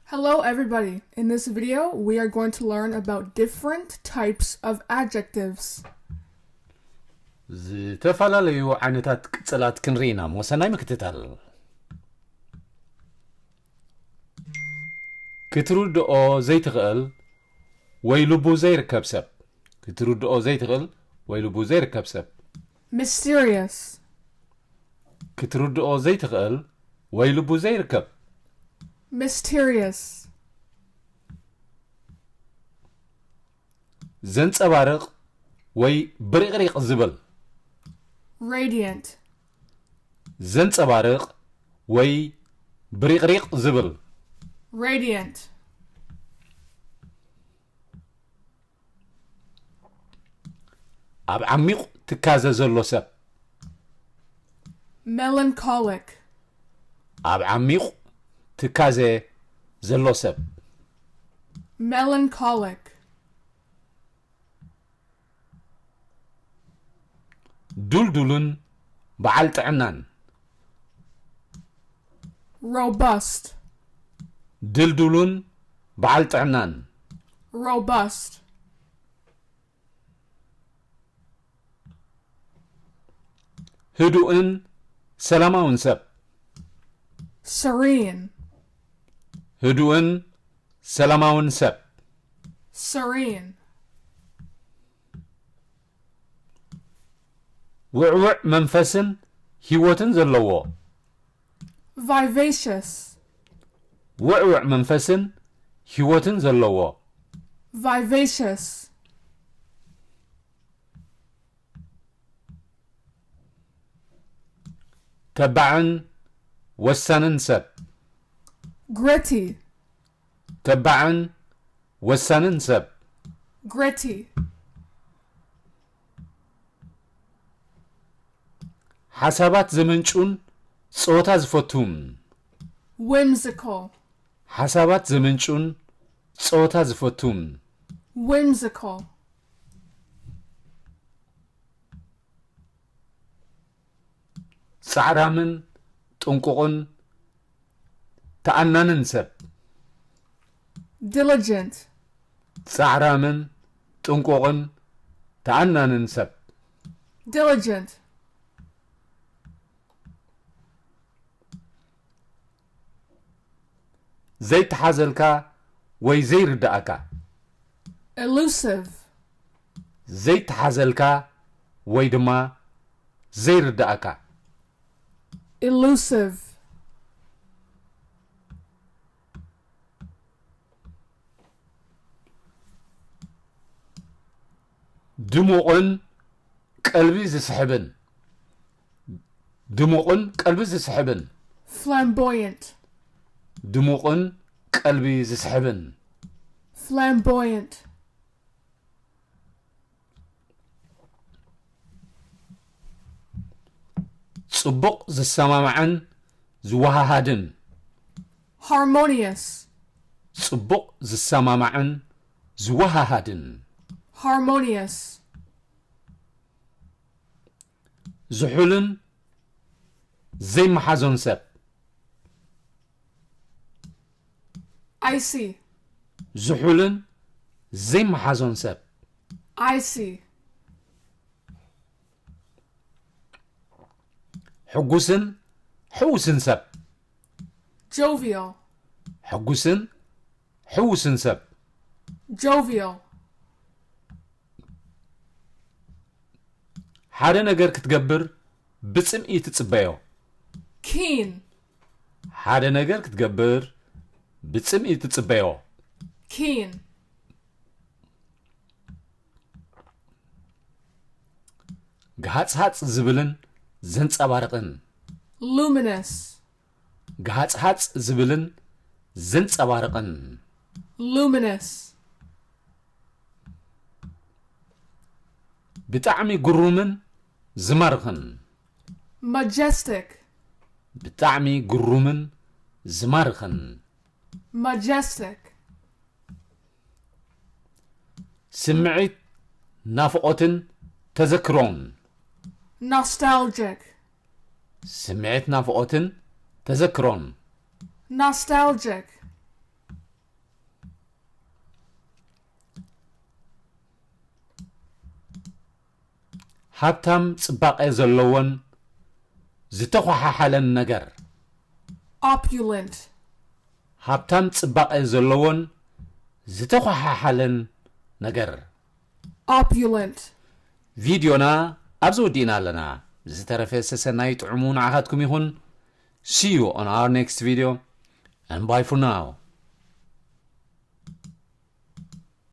Hello, everybody. In this video, we are going to learn about different types of adjectives. ዝተፈላለዩ ዓይነታት ቅጽላት ክንርኢ ኢና። ሞሰናይ ምክትታል። ክትርድኦ ዘይትኽእል ወይ ልቡ ዘይርከብ ሰብ። ክትርድኦ ዘይትኽእል ወይ ልቡ ዘይርከብ ሰብ። Mysterious. ክትርድኦ ዘይትኽእል ወይ ልቡ ዘይርከብ። Mysterious. ዘንጸባርቕ ወይ ብሪቕሪቕ ዝብል። Radiant. ዘንጸባርቕ ወይ ብሪቕሪቕ ዝብል። Radiant. ኣብ ዓሚቕ ትካዘ ዘሎ ሰብ። Melancholic. ኣብ ዓሚቕ ትካዘ ዘሎ ሰብ። Melancholic. ድልዱልን በዓል ጥዕናን። Robust. ድልዱልን በዓል ጥዕናን። Robust. ህዱእን ሰላማውን ሰብ። Serene. ህዱእን ሰላማውን ሰብ። Serene. ውዕውዕ መንፈስን ህይወትን ዘለዎ። Vivacious. ውዕውዕ መንፈስን ህይወትን ዘለዎ። Vivacious. ተባዕን ወሳንን ሰብ። Gritty. ተባዕን ወሳንን ሰብ። Gritty. ሓሳባት ዘመንጩን ጸወታ ዝፈቱን። Whimsical. ሓሳባት ዘመንጩን ጸወታ ዝፈቱን። Whimsical. ጻዕራምን ጥንቁቕን ተኣናንን ሰብ። Diligent. ጻዕራምን ጥንቁቕን ተኣናንን ሰብ። Diligent. ዘይተሓዘልካ ወይ ዘይርዳእካ። Elusive. ዘይተሓዘልካ ወይ ድማ ዘይርዳእካ። Elusive. ድሙቕን ቀልቢ ዝስሕብን። ድሙቕን ቀልቢ ዝስሕብን። Flamboyant. ድሙቕን ቀልቢ ዝስሕብን። Flamboyant. ጽቡቕ ዝሰማማዕን ዝወሃሃድን። Harmonious. ጽቡቕ ዝሰማማዕን ዝወሃሃድን። Harmonious. ዝሑልን ዘይመሓዞን ሰብ። Icy. ዝሑልን ዘይመሓዞን ሰብ። Icy. ሕጉስን ሕውስን ሰብ። Jovial. ሕጉስን ሕውስን ሰብ። Jovial. ሓደ ነገር ክትገብር ብጽምኢ ትጽበዮ። Keen. ሓደ ነገር ክትገብር ብጽምኢ ትጽበዮ። Keen. ግሃጽሃጽ ዝብልን ዘንጸባርቕን። Luminous. ግሃጽሃጽ ዝብልን ዘንጸባርቕን። Luminous. ብጣዕሚ ግሩምን ዝማርኽን። Majestic. ብጣዕሚ ግሩምን ዝማርኽን። Majestic. ስምዒት ናፍቖትን ተዘክሮን። Nostalgic. ስምዒት ናፍቖትን ተዘክሮን። Nostalgic. ሃብታም ጽባቐ ዘለዎን ዝተዃሓሓለን ነገር። Opulent. ሃብታም ጽባቐ ዘለዎን ዝተዃሓሓለን ነገር። Opulent. ቪድዮና ኣብዚ ወዲእና ኣለና። ብዝተረፈ ሰሰናይ ጥዑሙ ንዓኻትኩም ይኹን። See you on our next video and bye for now.